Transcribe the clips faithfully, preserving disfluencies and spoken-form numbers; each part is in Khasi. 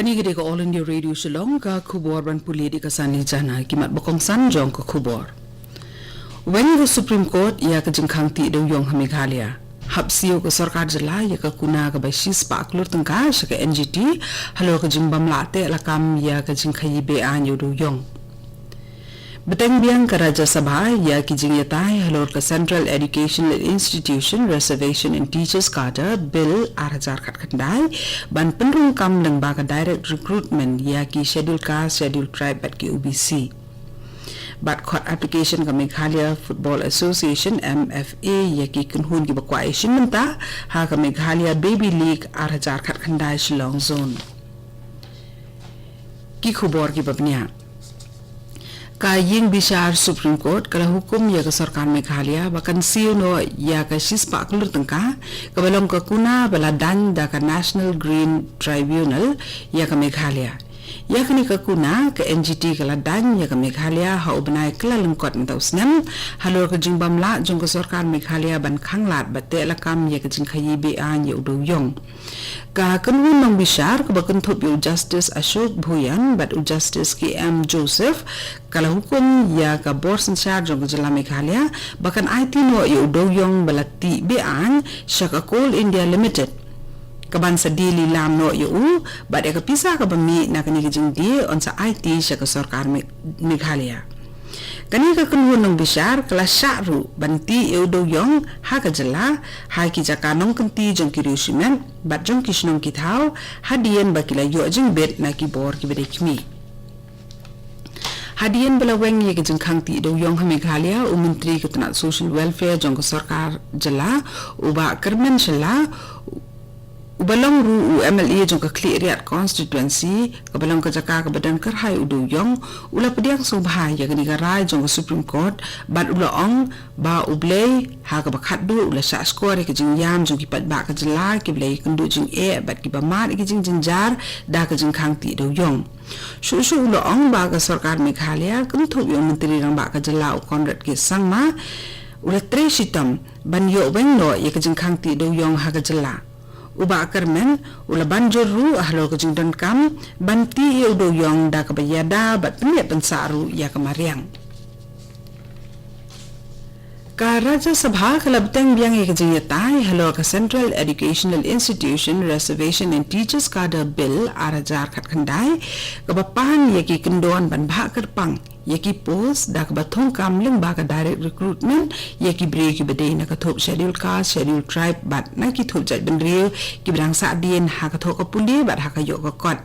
Kane ka dei ka All India Radio Shillong, ka khubor ban pule da ka Sani Jana. Ki mat ba kongsan jong ka khubor. Weng ka Supreme Court ïa ka jingkhang tih dewïong ha Meghalaya. Hap siew ka sorkar jylla ïa ka kuna kaba shispah klur tyngka sha ka N G T halor ka jingbym lah teh lakam ïa ka jingkhaïi be-aiñ ïa u dewïong. Bteng biang ka Rajya Sabha ïa ki jingïatai halor ka Central Educational Institution Reservation and Teachers Cadre Bill ar hajar khatkhyndai ban pynrung kam lyngba ka direct recruitment ïa ki Scheduled Caste, Scheduled Tribe bad ki O B C. Bad khot application ka Meghalaya Football Association, M F A, ïa ki kynhun kiba kwah ïashimbynta ha ka Meghalaya Baby League ar hajar khatkhyndai Shillong Zone. Ki khubor kiba bniah. Ka ïing bishar Supreme Court ka la hukum ïa ka sorkar Meghalaya ba kan siew noh ïa ka shispah klur tyngka kaba long ka kuna ba la daiñ da ka National Green Tribunal ïa ka Meghalaya. Ïa kane ka kuna ka N G T ka la daiñ ïa ka Meghalaya ha u bnai Kyllalyngkot mynta u snem halor ka jingbym lah jong ka sorkar Meghalaya ban khanglad bad teh lakam ïa ka jingkhaïi be-aiñ ïa u dewïong. Ka kynhun nongbishar kaba kynthup ïa u Justice Ashok Bhuyan bad u Justice K M Joseph ka la hukum ïa ka bor synshar jong ka jylla Meghalaya ba kan aiti noh ïa u dewïong ba la tih be-aiñ sha ka Coal India Limited, kaban sa die lilam noh ïa u bad ïa ka pisa kaba mih na kane ka jingdie yn sa aiti sha ka sorkar Me-, Meghalaya. Kane ka kynhun nongbishar ka la shah ruh ban tih ïa u dewïong ha ka jylla ha ki jaka nongkynti jong ki riew shimet bad jong ki shnong ki thaw hadien ba ki la ïoh jingbit na ki bor kiba dei khmih. Hadien ba la weng ïa ka jingkhang tih dewïong ha Meghalaya, u Myntri ka tnat Social Welfare jong ka sorkar jylla, u Bah Kyrmen Shylla, uba long ruh u M L A jong ka Khliehriat Constituency, kaba long ka jaka kaba don kyrhai u dewïong, u la pdiang sngewbha ïa kane ka rai jong ka Supreme Court bad u la ong ba U Blei ha kaba khatduh u la shah shkor ïa ka jingïam jong ki paidbah ka jylla kiba la ïakynduh jingeh bad kiba mad ïa ka jingjynjar da ka jingkhang tih dewïong. Shuh shuh u la ong ba ka sorkar Meghalaya kynthup ïa u Myntri Rangbah ka jylla u Conrad K Sangma u la trei shitom ban ïoh weng noh ïa ka jingkhang tih dewïong ha ka jylla. U Bah Kyrmen u la ban jur ruh halor ka jingdonkam ban tih ïa u dewïong da kaba ïada bad pynïap pynsah ruh ïa ka mariang. Ka Rajya Sabha ka la bteng biang ïa ka jingïatai halor ka Central Educational Institution Reservation and Teachers Cadre Bill ar hajar khatkhyndai kaba pan ïa ki kyndon ban bhah kyrpang ïa ki post da kaba thungkam lyngba ka direct recruitment ïa ki briew kiba dei na ka thup Scheduled Caste, Scheduled Tribe bad na ki thup jaitbynriew kiba dang sahdien ha ka thoh ka pule bad ha ka ïoh ka kot.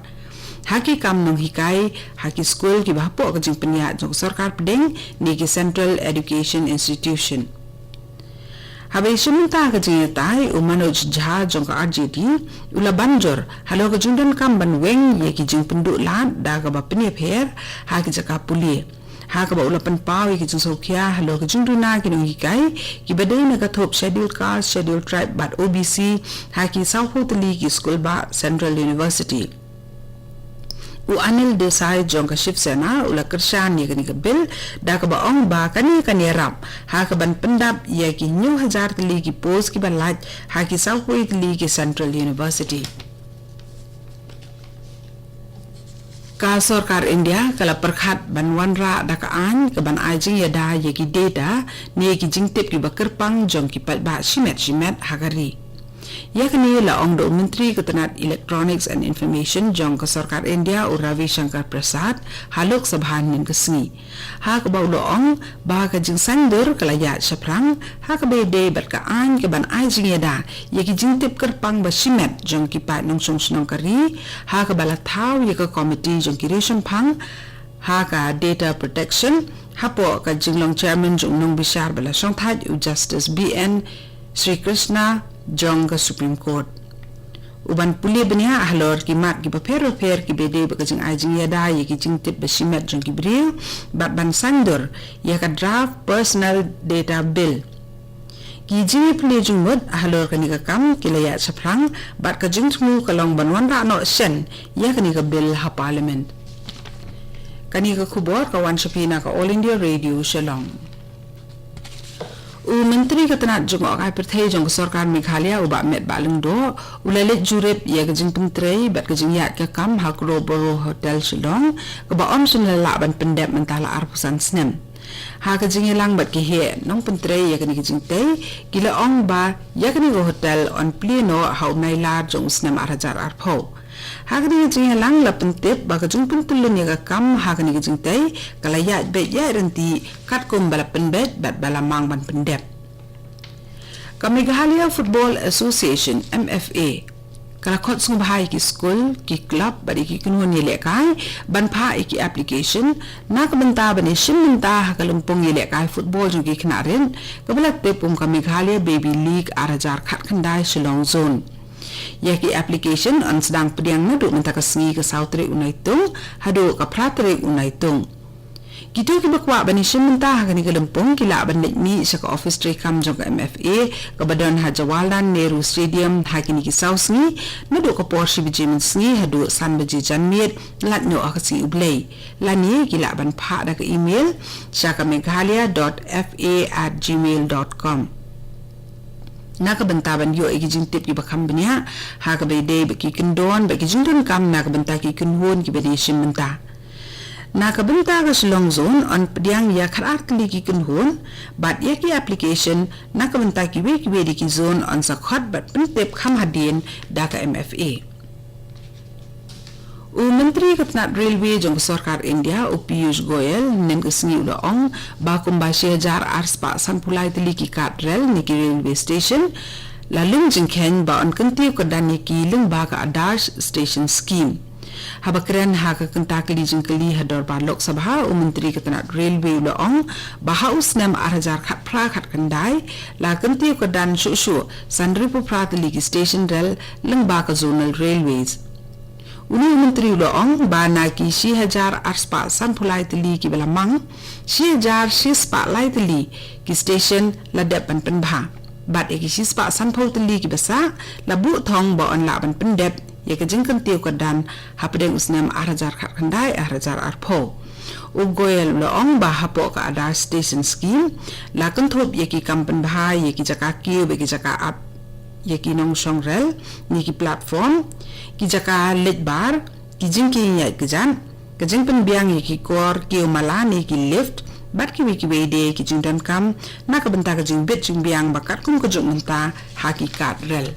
Ha ki kam nonghikai ha ki skul kiba hapoh ka jingpynïaid jong ka sorkar pdeng ne ki Central Education Institution. Haba ïashim bynta ka jingïatai, u Manoj Jha jong ka R J D u la ban jur halor ka jingdonkam ban weng ïa ki jingpynduh lad da kaba pynïapher ha ki jaka pule. Ha kaba u la pynpaw ïa ki jingsngewkhia halor ka jingduna ki nonghikai kiba dei na ka thup Scheduled Caste, Scheduled Tribe bad O B C ha ki sawphew tylli ki skul bah Central University. U Anil Desai jong ka Shiv Sena u la kyrshan ïa kane ka bill da kaba ong ba kane kan ïarap ha kaban pyndap ïa ki hynñiew hajar tylli ki post kiba lait ha ki sawphew tylli ki Central University. Ka sorkar India ka la pyrkhat ban wanrah da ka aiñ kaban ai jingïada ïa ki data ne ki jingtip kiba kyrpang jong ki paidbah shimet shimet ha ka ri. Ïa kane la ong da u Myntri ka tnat Electronics and Information jong ka sorkar India u Ravi Shankar Prasad ha Lok Sabha hynnin ka sngi. Ha kaba u la ong ba ka jingsaiñdur ka la ïaid shaphrang ha kaba ïadei bad ka aiñ kaban ai jingïada ïa ki jingtip kyrpang ba shimet jong ki paid nongshong shnong ka ri, ha kaba la thaw ïa ka komiti jong ki riewshemphang ha ka data protection hapoh ka jinglong chairman jong u nongbishar ba la shongthait u Justice B N Srikrishna jong ka Supreme Court. U ban pule bniah halor ki mat kiba pher ba pher kiba dei bad ka jingai jingïada ïa ki jingtip ba shimet jong ki briew bad ban saiñdur ïa ka draft personal data bill. Ki jingïapule jingmut halor kane ka kam ki la ïaid shaphrang bad ka jingthmu ka long ban wanrah noh shen ïa kane ka bill ha Parliament. Kane ka khubor ka wan sha phi na ka All India Radio Shillong. U Myntri ka tnat jngohkai pyrthei jong ka sorkar Meghalaya, u Bah Metbah Lyngdoh, u la leit jurip ïa ka jingpyntrei bad ka jingïaid ka kam ha Crowborough Hotel Shillong, kaba ym shym la lah ban pyndep mynta la arphew san snem. Ha ka jingïalang bad ki heh nongpyntrei ïa kane ka jingtei, ki la ong ba ïa kane ka hotel yn plie noh ha u Nailar jong u snem ar hajar arphew. Ha kane ka jingïalang la pyntip ba ka jingpyntyllun ïa ka kam ha kane ka jingtei ka la ïaid beit ïaid ryntih katkum ba la pynbeit bad ba la mang ban pyndep. Ka Meghalaya Football Association, M F A, ka la khot sngewbha ïa ki skul, ki klub bad ïa ki kynhun ïalehkai ban phah ïa ki application na ka bynta ban ïashim bynta ha ka lympung ïalehkai football jong ki khynnah rit, kaba la tip kum ka Meghalaya Baby League ar hajar khatkhyndai Shillong Zone. Ïa ki application yn sdang pdiang naduh mynta ka sngi, ka saw tarik u Naitung, haduh ka phra tarik u Naitung. Kito kiba kwah ban ïashim bynta ha kane ka lympung ki lah ban leit mih sha ka office treikam jong ka M F A, kaba don ha Jawaharlal Nehru Stadium, ha kine ki saw sngi, naduh ka por shi baje mynsngi haduh san baje janmiet lait noh ha ka sngi U Blei, lane ki lah ban phah da ka email sha ka meghalaya dot F A at gmail dot com. Na ka bynta ban ïoh ïa ki jingtip kiba kham bniah ha kaba ïadei bad ki kyndon bad ki jingdonkam na ka bynta ki kynhun kiba dei shim bynta. Na ka bynta ka Shillong Zone yn pdiang ïa khatar tylli ki kynhun bad ïa ki application na ka bynta kiwei kiwei de ki zone yn sa khot bad pyntip kham hadien da ka M F A. U Myntri ka tnat Railway jong ka sorkar India, u Piyush Goyal, hynnin ka sngi u la ong ba kumba shi hajar ar spah sanphew lai tylli ki card rel ne ki railway station la lum jingkheiñ ba yn kyntiew kyrdan ïa ki lyngba ka Adarsh Station Scheme. Haba kren ha ka kynta kylli jingkylli ha dorbar Lok Sabha, u Myntri ka tnat Railway u la ong ba ha u snem ar hajar khatphra khatkhyndai la kyntiew kyrdan shuh shuh san hynriewphew phra tylli ki station rel lyngba ka zonal railways. Une u Myntri u la ong ba na ki shi hajar ar spah sanphew lai tylli kiba la mang, shi hajar shi spah lai tylli ki station la dep ban pynbha. Bad ïa ki shi spah sanphew tylli kiba sah la buh thong ba yn lah ban pyndep ïa ka jingkyntiew kyrdan hapdeng u snem ar hajar khatkhyndai ar hajar arphew. U Goyal u la ong ba hapoh ka Adarsh Station Scheme la kynthup ïa ki kam pynbha ïa ki jaka kiew bad ki jaka ap ïa ki nongshong rel ne ki platform, ki jaka leit bar, ki jingkieng ïaid kjat, ka jingpynbiang ïa ki kor kiew mala ne ki lift bad kiwei kiwei de ki jingdonkam na ka bynta ka jingbit jingbiang ba katkum ka juk mynta ha ki card rel.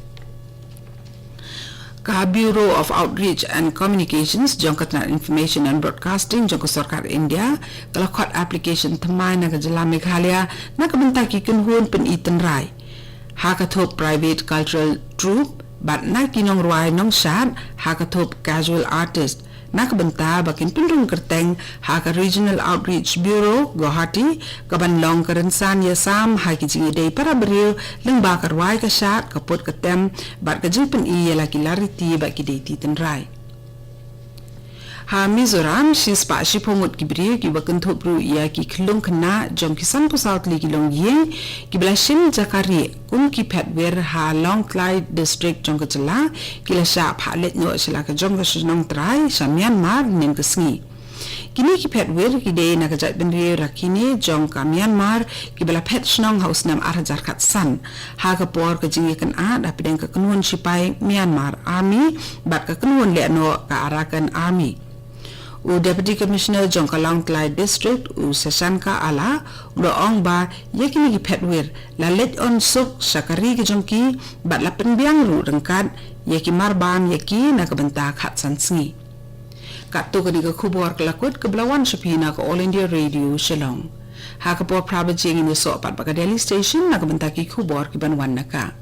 Ka Bureau of Outreach and Communications jong ka tnat Information and Broadcasting jong ka sorkar India ka la khot application thymmai na ka jylla Meghalaya na ka bynta ki kynhun pyni tynrai ha ka thup private cultural troupe bad na ki nongrwai nongshad ha ka thup casual artist, na ka bynta ba kin pynrung kyrteng ha ka Regional Outreach Bureau, Guwahati, ka ban long ka rynsan ïasam ha ki jingïadei para briew lyngba ka rwai ka shad, ka put ka tem bad ka jingpyni ïa la ki lariti bad ki deiti tynrai. Ha Mizoram, shi spah shiphew ngut ki briew kiba kynthup ruh ïa ki khyllung khynnah jong ki sanphew saw tylli ki longïing kiba la shim jaka rieh kum ki phetwir ha Lawngtlai District jong ka jylla ki la shah phah leit noh sha la ka jong ka shnong trai sha Myanmar hynnin ka sngi. Kine ki phetwir ki dei na ka jaitbynriew Rakhine jong ka Myanmar kiba la phet shnong ha u snem ar hajar khatsan ha ka por ka jingïakynad hapdeng ka kynhun shipai Myanmar Army bad ka kynhun lehnoh ka Arakan Army. U Deputy Commissioner jong ka Lawngtlai District, u Sashanka Ala, u la ong ba ïa kine ki phetwir la leit on suk sha ka ri ka jong ki bad la pynbiang ruh ryngkat ïa ki marbam ïa ki na ka bynta khatsan sngi. Katto katne ka khubor ka la kut kaba la wan sha phi na ka All India Radio Shillong. Ha ka por phra baje ngin ïasoh pat bad ka Delhi Station na ka bynta ki khubor kiban wan na ka